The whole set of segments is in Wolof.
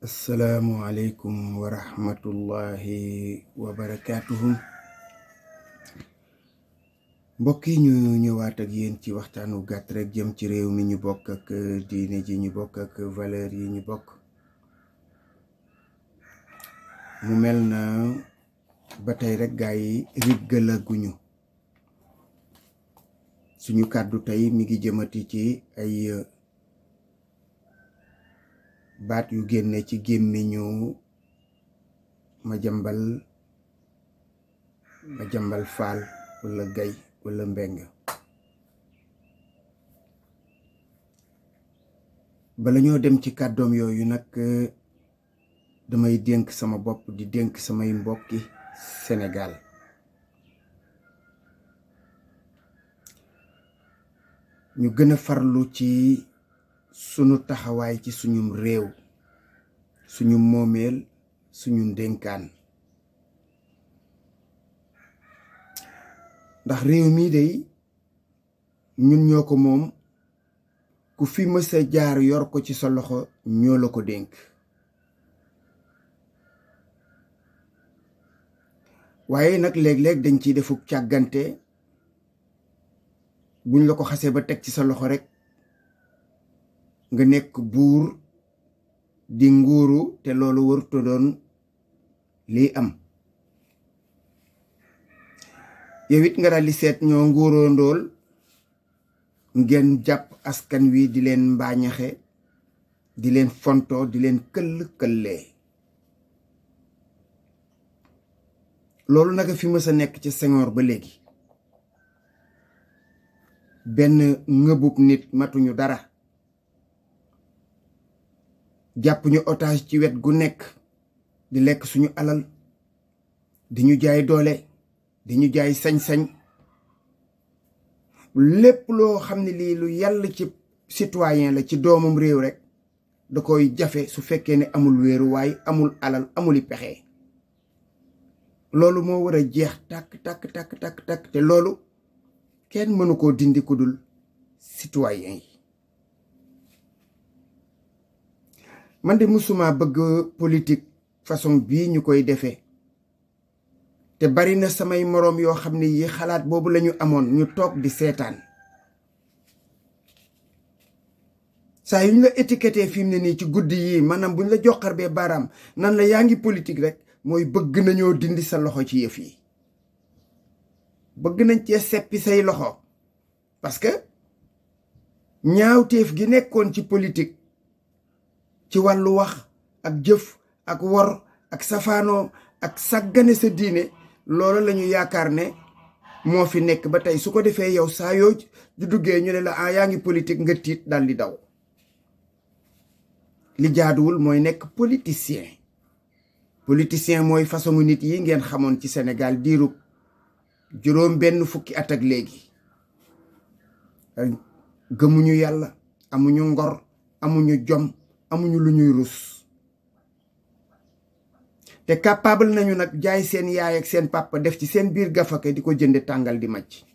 asalaamualeykum wa rahmatullahi wa barakaatuhu. mbokk yi ñu ñëwaat ak yéen ci waxtaanu gàtt rek jëm ci réew mi ñu bokk ak diine ji ñu bokk ak valeur yi ñu bokk. mu mel na ba tey rek gaa yi riggalaguñu. suñu kàddu tey mi ngi jëmati ci ay baat yu génne ci gémmiñu Madiambal Fall wala Gaye wala Mbengue. bala ñoo dem ci kàddoom yooyu nag damay dénk sama bopp di dénk samay mbokki Sénégal. ñu gën a farlu ci sunu taxawaay ci suñum réew, suñu moomeel, suñu ndénkaan. ndax réew mii day ñun ñoo ko moom, ku fi mësa jaar yor ko ci sa loxo ñoo la ko dénk. waaye nag léeg-léeg dañ ciy defuk càggante. buñ la ko xasee ba teg ci sa loxo rek nga nekk buur di nguuru, te loolu warut a doon lii am. yow it nga daal di seet ñoo nguuroo ndool ngeen jàpp askan wi di leen mbaañaxe, di leen fontoo, di leen këll-këllee. loolu nag fi mës a nekk ci Senghor ba léegi. benn ngëbub nit matuñu dara. jàpp ñu otage ci wet gu nekk, di lekk suñu alal, di ñu jaay doole, di ñu jaay sañ-sañ. lépp loo xam ne lii lu yàlla ci citoyen la, ci doomum réew rek da koy jafe su fekkee ne amul wéeruwaay, amul alal, amuli pexe. loolu moo war a jeex tàkk. te loolu kenn mënu koo dindi ku dul citoyen yi. man de musuma bëgg politique façon bii ñu koy defee, te bari na samay moroom yoo xam ne yi xalaat boobu lañu amoon, ñu toog di seetaan. saa yu ñu la étiqueté fi mu ne nii ci guddi yii, maanaam buñ la joxar bee baaraam nan la yaa ngi politique rek, mooy bëgg nañoo dindi sa loxo ci yëf yi. bëgg nañ cee seppi say loxo, parce que ñaawteef gi nekkoon ci politique ci wàllu wax ak jëf ak wor ak safaanoo ak sàggane sa diine, loolu lañu yaakaar ne moo fi nekk ba tey. su ko defee yow saa yoo di duggee ñu ne la yaa ngi politique, nga tiit dal di daw. li jaaduwul mooy nekk politicien. politicien mooy façon nit yi ngeen xamoon ci Sénégal diirub juróom benn fukki at ak léegi. gëmuñu yàlla, amuñu ngor, amuñu jom, amuñu lu ñuy rus. te capable nañu nag jaay seen yaay ak seen papa def ci seen biir gafaka di ko jënde tàngal di màcc.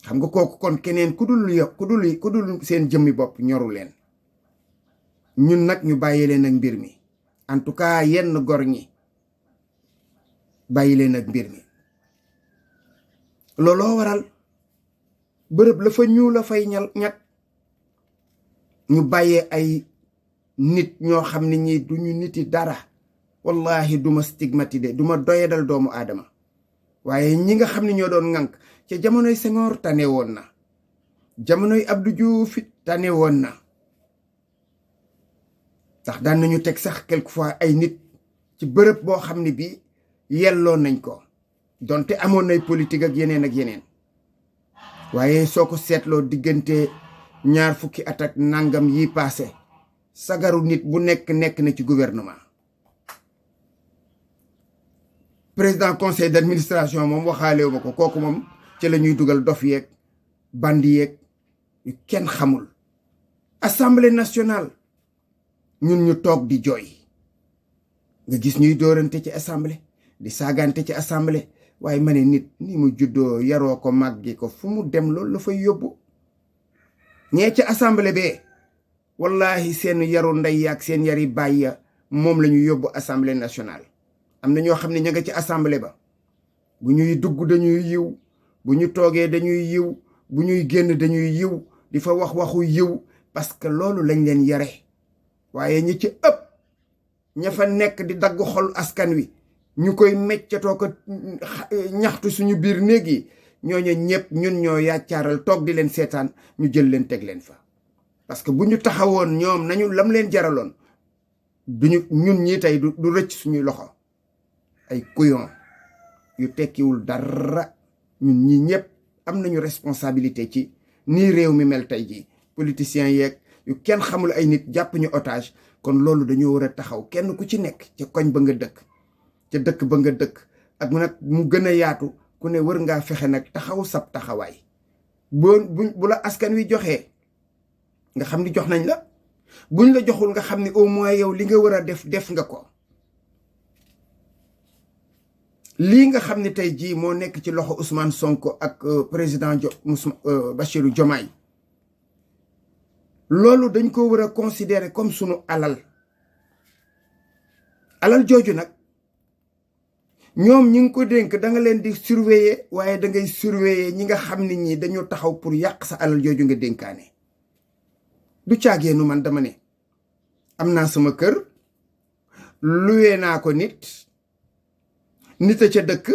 xam nga kooku kon keneen ku dul seen jëmmi bopp ñoru leen. ñun nag ñu bàyyi leen ak mbir mi. en tout cas yenn gor ñi bàyyi leen ak mbir mi. looloo waral bërëb la fa ñu la fay ñag ñu bàyyee ay nit ñoo xam ne ñi duñu niti dara. wallahi duma stigmatisé, duma doyadal doomu aadama, waaye ñi nga xam ne ñoo doon ŋànk ca jamonoy Senghor tane woon na, jamonoy Abdou Diouf tane woon na. ndax daan nañu teg sax quelquefois ay nit ci bërëb boo xam ne bi yelloo nañ ko, donte amoon nay politique ak yeneen ak yeneen. waaye soo ko seetloo diggante ñaar fukki at ak nangam yi passé, sagaru nit bu nekk na ci gouvernement. président conseil d'administration moom waxaalewu ma ko, kooku moom ci la ñuy dugal dof yeeg bandi yeeg yu kenn xamul. assemblée nationale ñun ñu toog di jooy, nga gis ñuy dóorante ci assemblée, di saagante ci assemblée. waaye ma ne nit ni mu juddoo yaroo ko màggi ko, fu mu dem loolu la fay yóbbu. ñee ca assemblée bee wallahi seen yaru ndey yaak seen yari baay ya moom la ñu yóbbu assemblée nationale. am na ñoo xam ne ña nga ci assemblée ba bu ñuy dugg dañuy yiw, bu ñu toogee dañuy yiw, bu ñuy génn dañuy yiw, di fa wax waxu yiw, parce que loolu lañ leen yare. waaye ñi ci ëpp ña fa nekk di dagg xol askan wi, ñu koy meccatoo ko ñaxtu suñu biir néeg yi, ñooñu ñëpp ñun ñoo yaccaaral toog di leen seetaan, ñu jël leen teg leen fa. parce que bu ñu taxawoon ñoom nañu lam leen jaraloon, duñu ñun ñii tey du rëcc suñuy loxo. ay couillon yu tekkiwul dara. ñun ñii ñëpp am nañu responsabilité ci nii réew mi mel tey jii. politiciens yeeg yu kenn xamul ay nit jàpp ñu otage. kon loolu dañoo war a taxaw kenn ku ci nekk ca koñ ba nga dëkk, ca dëkk ba nga dëkk, ak nag mu gën a yaatu, ku ne wër ngaa fexe nag taxaw sab taxawaay. bu la askan wi joxee nga xam ni jox nañ la, buñ la joxul nga xam ni au moins yow li nga war a def nga ko. lii nga xam ne tey jii moo nekk ci loxo Ousmane Sonko ak président Bassirou Diomaye, loolu dañ ko war a considérer comme sunu alal. alal jooju nag ñoom ñi ngi ko dénk da nga leen di surveiller, waaye da ngay surveiller ñi nga xam ne ñi dañoo taxaw pour yàq sa alal jooju nga dénkaane. du caageenu man dama ne am naa sama kër, luwee naa ko nit a ca dëkk,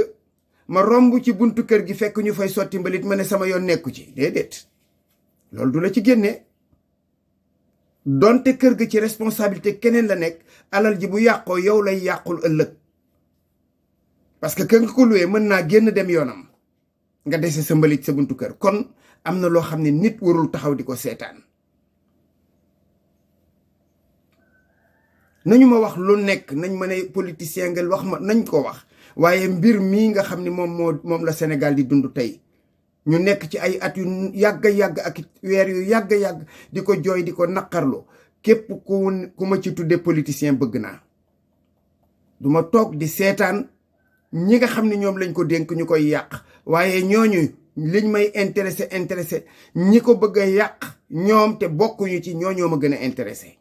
ma romb ci buntu kër gi fekk ñu fay sotti mbalit ma ne sama yoon nekku ci. déedéet, loolu du la ci génne. donte kër ga ci responsabilité keneen la nekk, alal ji bu yàqoo yow lay yàqul ëllëg. parce que kër nga ko luwee mën naa génn dem yoonam, nga dese sa mbalit sa buntu kër. kon am na loo xam ne nit warul taxaw di ko seetaan. nañu ma wax lu nekk, nañ ma ne politicien nga wax ma, nañ ko wax, waaye mbir mii nga xam ne moom la Sénégal di dund tey, ñu nekk ci ay at yu yàgg ak weer yu yàgg di ko jooy di ko naqarlu. képp ku ma ci tudde politicien bëgg naa. duma toog di seetaan ñi nga xam ne ñoom lañ ko dénk ñu koy yàq, waaye ñooñu liñ may intéressé ñi ko bëgg a yàq ñoom te bokkuñu ci, ñooñoo ma gën a intéressé.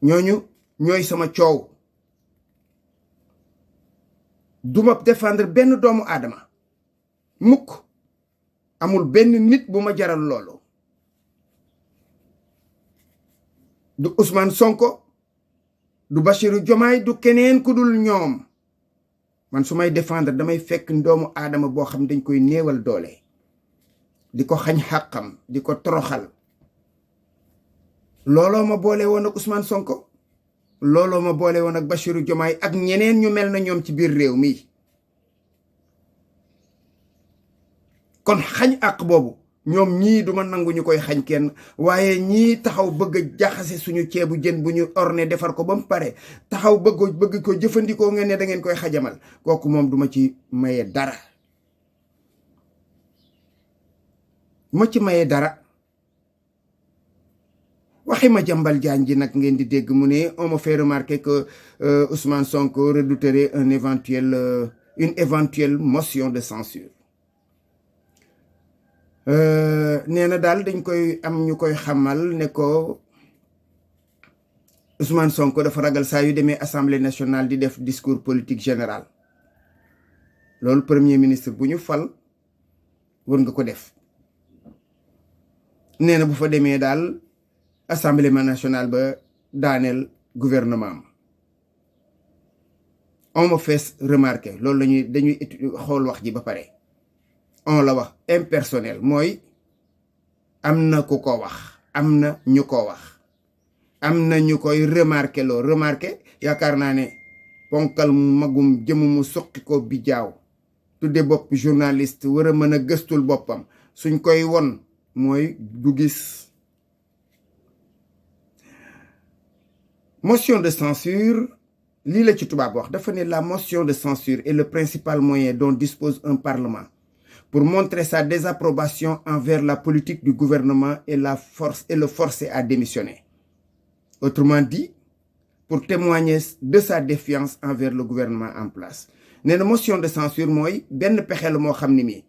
ñooñu ñooy sama coow. duma défendre benn doomu aadama mukk. amul benn nit bu ma jaral loolu. du Ousmane Sonko, du Bassirou Diomaye, du keneen ku dul ñoom. man su may défendre damay fekk doomu aadama boo xam dañ koy néewal doole, di ko xañ xàqam, di ko toroxal. looloo ma boole woon ak Ousmane Sonko, looloo ma boole woon ak Bassirou Diomaye ak ñeneen ñu mel na ñoom ci biir réew mi. kon xañ àq boobu ñoom ñii duma nangu ñu koy xañ kenn, waaye ñii taxaw bëgg a jaxase suñu ceebu jën bu ñu orné defar ko ba mu pare, taxaw bëgg ko jëfandikoo ngeen ne da ngeen koy xajamal, kooku moom duma ci maye dara. ma ci maye dara. waxi Madiambal Diagne ji nag ngeen di dégg mu ne on me fait remarquer que Ousmane Sonko redouterait une éventuelle motion de censure. nee na daal dañ koy am ñu koy xamal ne ko Ousmane Sonko dafa ragal saa yu demee assemblée nationale di def discours politique général. loolu premier ministre bu ñu fal war nga ko def. nee na bu fa demee daal assemblée nationale ba daaneel gouvernement am. on me fait remarquer loolu dañuy xool wax ji ba pare. on la wax impersonnel mooy am na ku ko wax, am na ñu ko wax, am na ñu koy remarqué loo. remarqué yaakaar naa ne ponkal magum jëmu mu suqi ko bi jaaw tudde bopp journaliste war a mën a gëstul boppam suñ koy won mooy du gis. motion de censure lii la ci tubaab wax, dafa ne la motion de censure est le principal moyen dont dispose un parlement pour montrer sa désapprobation envers la politique du gouvernement et le forcer à démissionner. Autrement dit, pour témoigner de sa défiance envers le gouvernement en place. nee na motion de censure mooy benn pexe la moo xam ne mii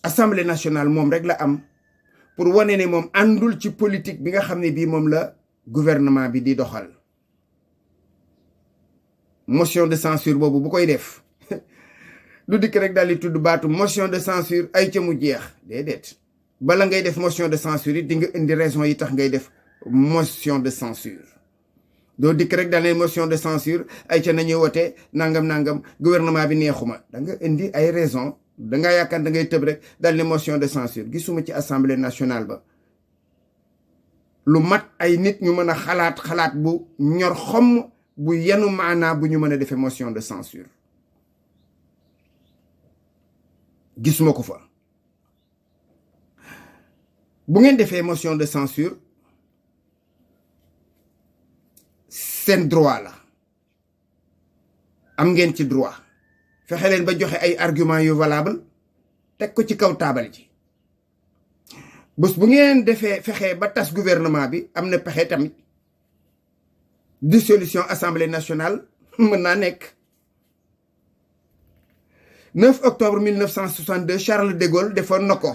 Assemblée nationale moom rek la am pour wane ne moom àndul ci politique bi nga xam ne bii moom la gouvernement bi di doxal. motion de censure boobu bu koy def du dikk rek daal di tudd baatu motion de censure ay ca mu jeex déedéet. bala ngay def motion de censure yi di nga indi raison yi tax ngay def motion de censure. doo dikk rek daal ne motion de censure ay ca nañuy wote nangam gouvernement bi neexuma da nga indi ay raison dangaa yaakaar da ngay tëb rek daal ne motion de censure. gisuma ci assemblée nationale ba lu mat ay nit ñu mën a xalaat bu ñor xomm bu yenu maanaa bu ñu mën a defee motion de censure. gisuma ko fa. bu ngeen defee motion de censure seen droit la am ngeen ci droit fexe leen ba joxe ay argument yu valable teg ko ci kaw taabal ji. bés bu ngeen defee fexe ba tas gouvernement bi am na pexe tamit dissolution assemblée nationale mën naa nekk. 9 octobre 1962 Charles de Gaulle defoon na ko.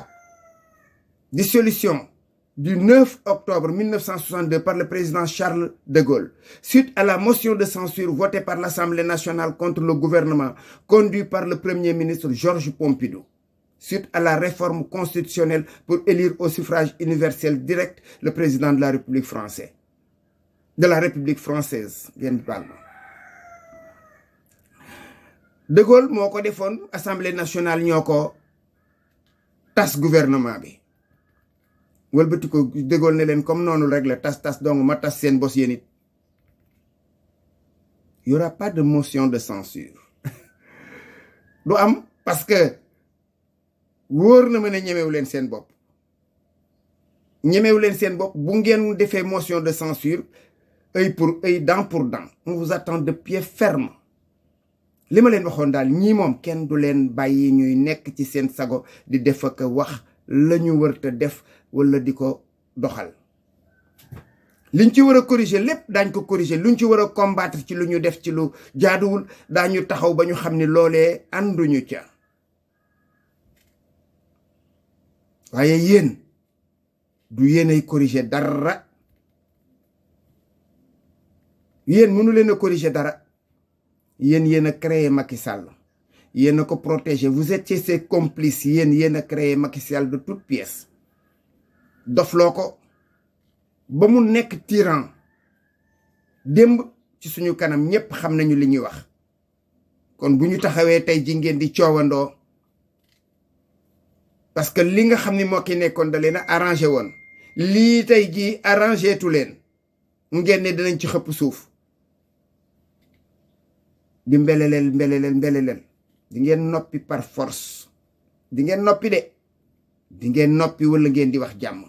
Dissolution du 9 octobre 1962 par le président Charles de Gaulle, suite à la motion de censure votée par l'Assemblée nationale contre le gouvernement conduit par le Premier ministre Georges Pompidou, suite à la réforme constitutionnelle pour élire au suffrage universel direct le président de la République française. ngeen baal ma. De Gaulle moo ko defoon Assemblée nationale ñoo ko tas gouvernement bi. wëlbati ko De Gaulle ne leen comme noonu rek la tas donc ma tas seen bos yéen it. Il y aura pas de motion de censure du am parce que wóor na ma ne ñemewu leen seen bopp. ñemewu leen seen bopp bu ngeen defee motion de censure œil pour œil, dent pour dent. On vous attend de pied ferme. li ma leen waxoon daal ñii moom kenn du leen bàyyi ñuy nekk ci seen sago di def ak wax la ñu wërta def wala di ko doxal. liñ ci war a corriger lépp daañ ko corriger luñ ci war a combattre ci lu ñu def ci lu jaaduwul daañu taxaw ba ñu xam ni loolee ànduñu ca. waaye yéen du yéenay corriger dara. yéen mënu leen a corriger dara. yéen a créé Macky Sall yéen a ko protégé vous étiez ses complices yéen a créé Macky Sall de toutes pièces dofloo ko ba mu nekk tyran démb ci suñu kanam ñépp xam nañu li ñuy wax. kon bu ñu taxawee tey ji ngeen di coowandoo parce que li nga xam ni moo ki nekkoon da leen a arrangé woon lii tey ji arrangé tu leen ngeen ne dinañ ci xëpp suuf di mbeleleel di ngeen noppi par force di ngeen noppi de di ngeen noppi wala ngeen di wax jàmm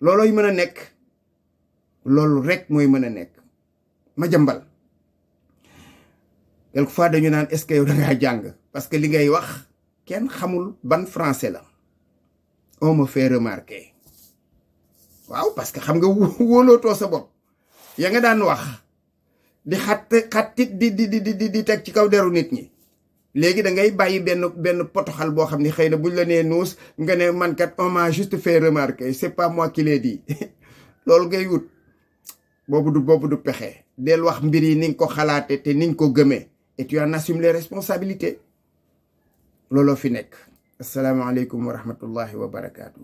loolooy mën a nekk loolu rek mooy mën a nekk. ma jambal quelquefois dañu naan est-ce que yow dangaa jàng parce que li ngay wax kenn xamul ban français la. on me fait remarquer waaw parce que xam nga wóolootoo sa bopp ya nga daan wax di xattit di teg ci kaw deru nit ñi léegi da ngay bàyyi benn potoxal boo xam ni xëy na buñ la nee nuus nga ne man kat on m'a juste fait remarquer c'est pas moi qui l'ai dit loolu ngay wut boobu du pexe del wax mbir yi ni nga ko xalaate te ni nga ko gëmee et tu en assumes les responsabilités looloo fi nekk. asalaamaaleykum wa rahmatullahi wa barakaatu.